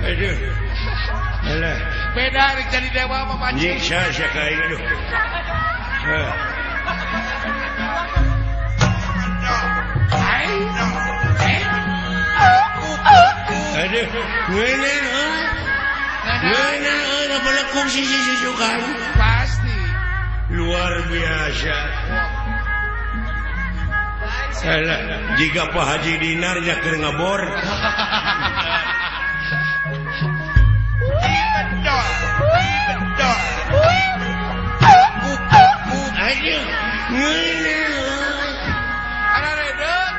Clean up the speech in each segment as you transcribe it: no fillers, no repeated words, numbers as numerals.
Aduh. Alah. Beda rek jadi dewa mah pancing. Nyiksa sia ka aing aduh. Aduh, ngeunah euy. Ngeunah euy ngabelekung sisi susukan. Pasti. Luar biasa. Alah, jika Pak Haji Dinar nya keur ngabor. Aduh, ngeunah euy. Araredeuk.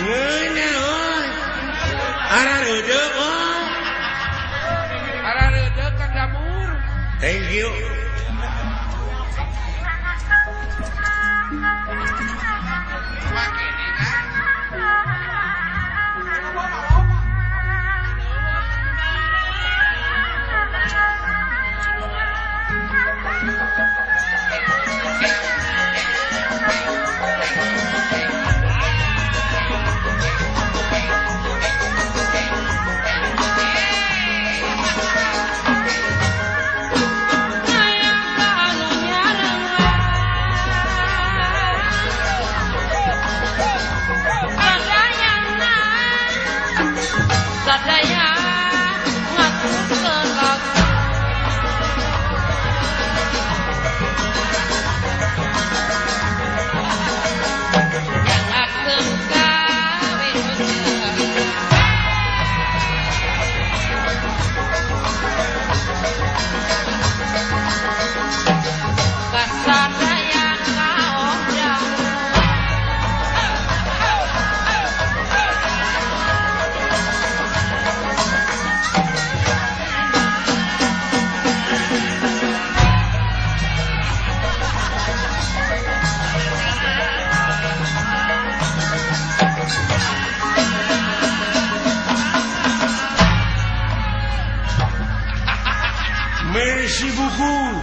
Ngeunah euy. Araredeuk euy. Araredeuk Kang Damur. Thank you. Merci beaucoup.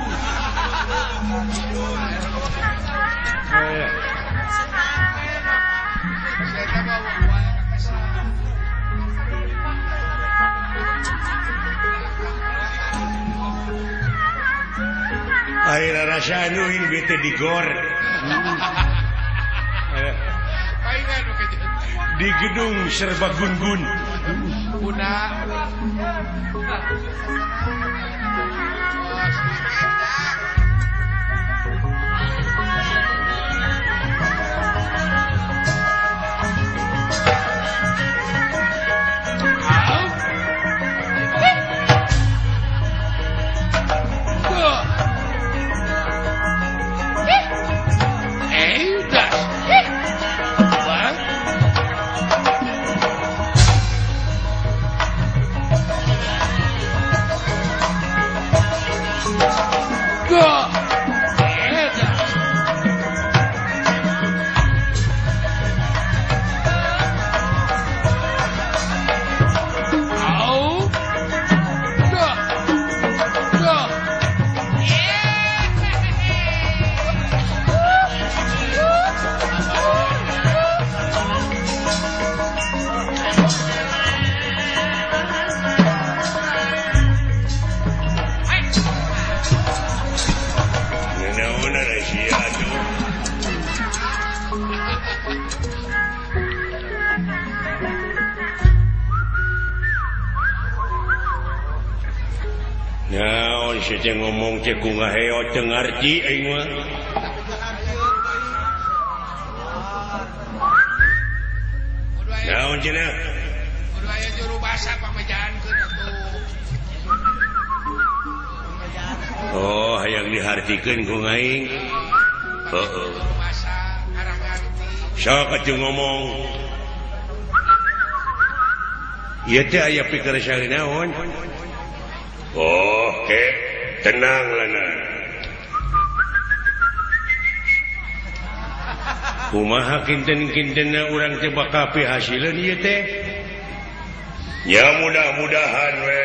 Air rasa anuin bete di gor. Di gedung serba gun-gun. Naon sia teh ngomong teh ku ngaheot teu ngarti aing mah. Naon cenah? Kudu aya juru basa pamejaankeun atuh. Oh, hayang dihartikeun ku aing. Heeh. Sok atuh ngomong. Ieu teh aya pikeun naon? Oh, oke, tenang lana. Kumaha kinten-kintenna urang teh bakal pihasileun ieu teh? Ya mudah-mudahan we.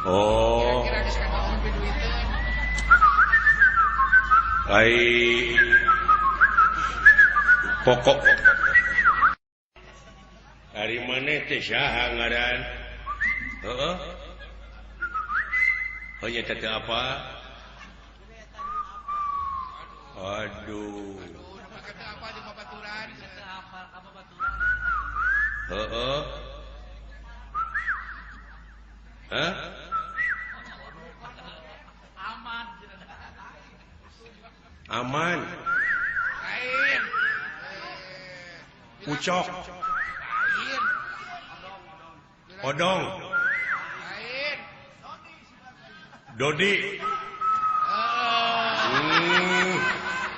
Oh. Ai Pokok ari maneh teh saha ngaran? Heeh. Oh nya teh apa? Aduh. Heeh. Hah? Aman. Aman. Lain. Ucok. Lain. Odong. Lain. Dodi.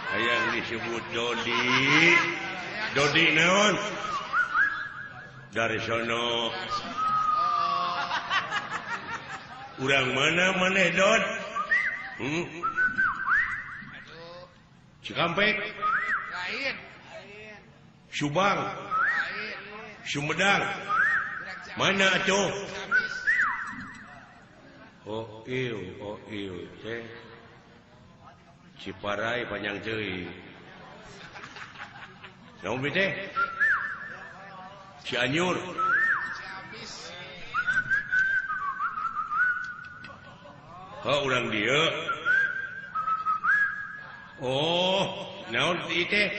Hayang disebut Dodi. Dodi naon? Dari sono. Urang mana maneh Dod? Cikampek. Lain. Subang. Lain. Sumedang. Mana atuh? Oh ieu, oh ieu teh. Ciparai panjang teuing. Naon teh? Cianjur. Ciamis. Oh, urang dieu. Oh, naon ieu teh?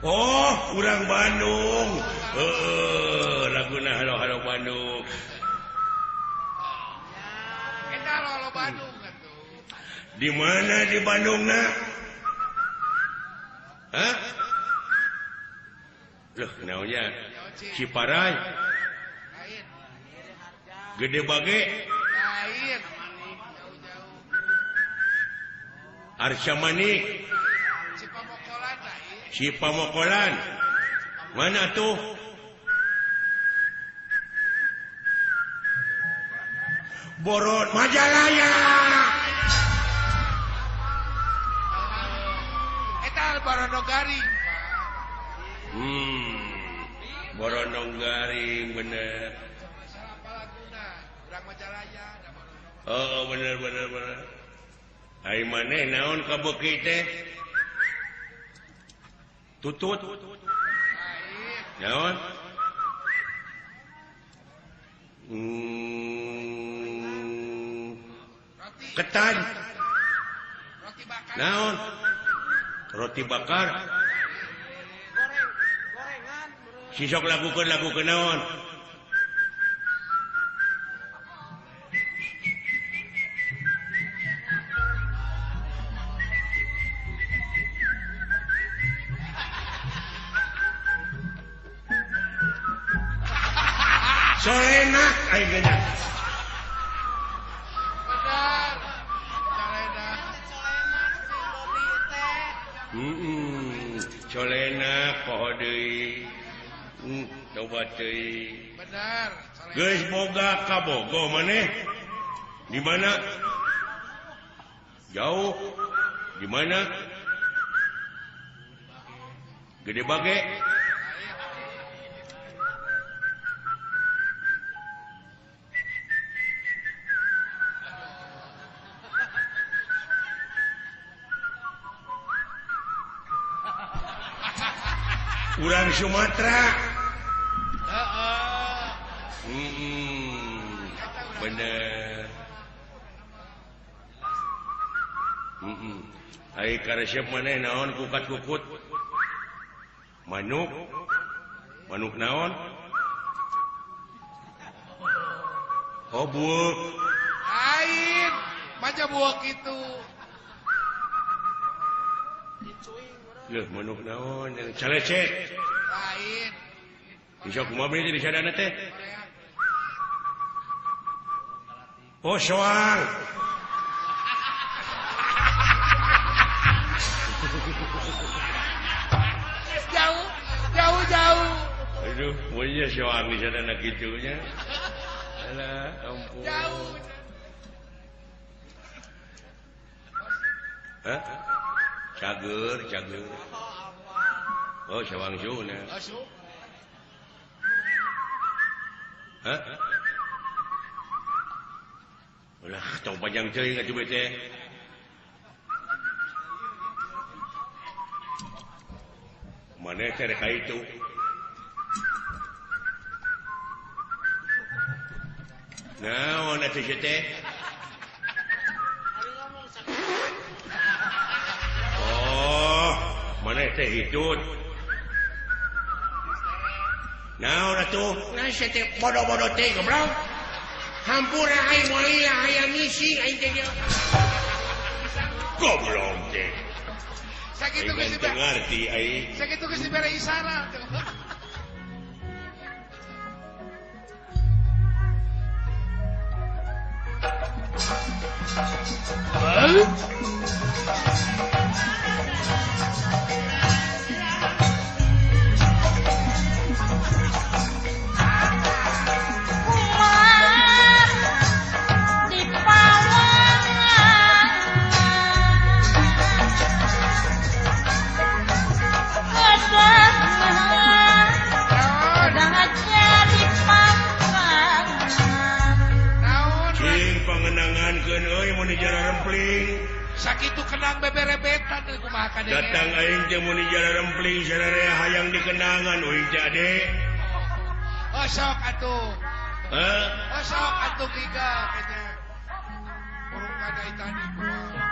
Oh, urang Bandung. Heeh, laguna halo-halo Bandung. Eta halo-halo Bandung atuh. Di mana di Bandungna? Hah? Loh, naonnya? Ciparai. Lain. Gede Bage. Lain. Jauh-jauh. Arca Manik. Cipamokolan lain. Cipamokolan. Mana tuh? Borot Majalaya. Eta Borono Garing. Borono Garing bener. Oh, bener bener bener. Ai maneh naon kabeuki teh? Tutut. Naon? Ketan. Roti bakar. Naon? Roti bakar. Gorengan. Sisok lakukeun lakukeun naon? Solenak aing geuna. Benar. Solenak. Solenak poho deui. Coba deui. Benar. Geus boga kabogo maneh? Di mana? Jauh. Di mana? Gede Bage. Urang Sumatera. Bener. Ai karesep maneh naon kukat-kukut? Manuk. Manuk naon? Oh, buuk. Lain, maca buuk itu. Loh, manuk naon? Calecek. Lain. Bisa kumaha jadi sadana teh? Oh, soang. Jauh, jauh, jauh. Aduh, punya soang di sadana kitunya. Alah, ampun. Jauh. Hah? Cager, cager. Oh, sawang suna. Hah? Ulah tong panjang teuing atuh teh. Maneh teh rek ka itu. Naon atuh sia teh? Oh, maneh teh hitut. Naon atuh? Nah sia teh bodoh-bodoh teh goblok. Hampura aing moal lila hayang ngisi aing teh nya. Goblok teh. Sakitu geus teu ngarti aing. Sakitu geus dibere isyarat. Sakitu kenang beberebetan kumaha kadenge. Datang aing teh mun jara rempling sararea hayang dikenangan euy teh ade. Oh sok atuh. Hah? Oh sok atuh giga kayaknya. Burung kadai tadi kumaha.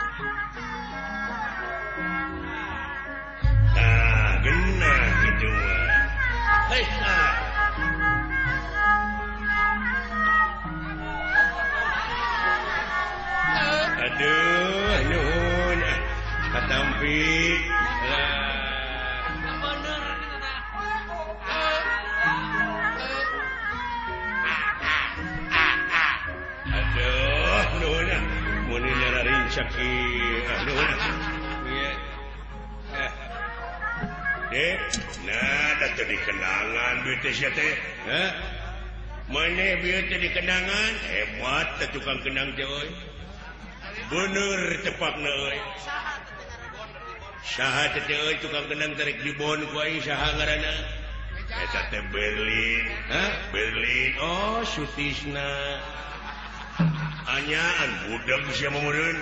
Tah, genah kitu mah. Hei ah. Aduh, nuhun. Katampi. Lah. Aduh, nuhun. Mun nararin ieu. Nuhun. Ieu. Dek, nah da teu dikenangan duit teh sia teh. Hah? Maneh bieu teh dikenangan, hebat teh tukang kenang teh euy. Bener tepakna euy. Saha teh euy tukang kenang tarik dibon ku aing saha ngaranna? Eta teh Berlin. Hah? Berlin. Oh, Sutisna. Anyaan budak sia meureun.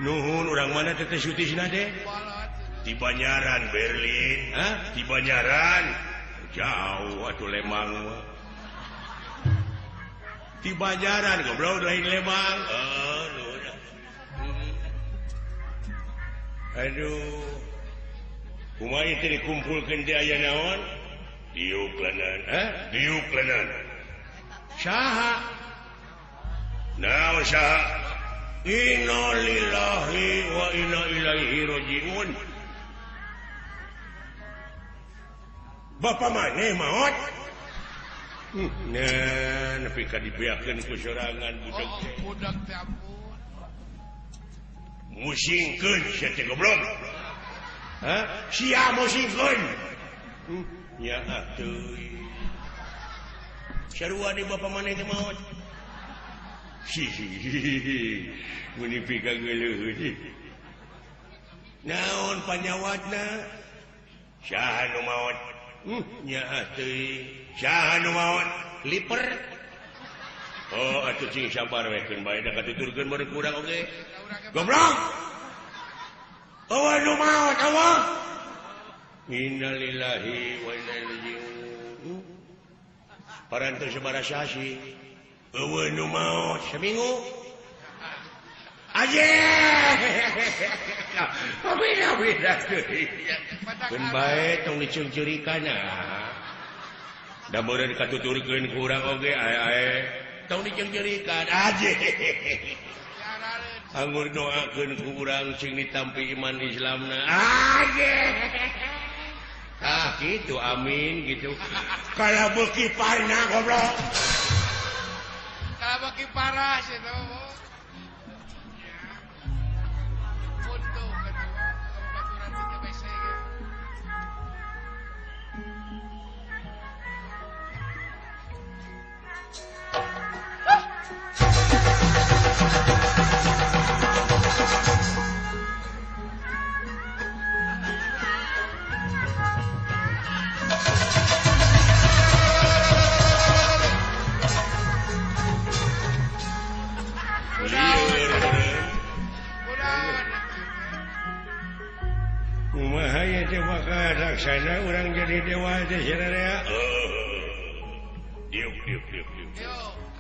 Nuhun urang mana teh Sutisna teh? Di Banyaran Berlin. Hah? Di Banyaran. Jauh atuh Lembang mah. Di Banyaran goblok lain Lembang. Oh, nuhun. Aduh, kumaha teh dikumpulkeun teh aya naon? Diuk leungeun, hah? Diuk leungeun. Saha? Naon saha? Innalillahi wa inna ilaihi rajiun. Bapak maneh maot? Nah, nepi ka dibeakeun ku sorangan budak teh. Oh, budak teh ampun. Musingkeun sia teh goblok. Hah? Sia musingkeun. Nya atuh. Sarua di bapa maneh teh maot. Hihihi. Mun pika geuleuh. Naon panyawatna? Saha nu maot? Nya atuh. Saha nu maot? Liper. Oh, atuh cing sabar we keun bae da katuturkeun baru kurang oge. Goblok. Eueuh nu maot eueuh. Innalillahi wa inna ilaihi raji'un. Parantos sabaraha sasi. Eueuh nu maot seminggu. Aje. Beda-beda deui. Keun bae tong diceungceurikan ah. Da meureun katuturkeun ku urang oge ae-ae. Tong diceungceurikan aje. Anggur doakeun ku urang sing ditampi iman Islamna. Aje. Ah gitu amin gitu. Kalau beuki parna goblok. Kalau beuki parah sih teh. Rasana urang jadi dewa teh sararea. Diuk diuk diuk diuk.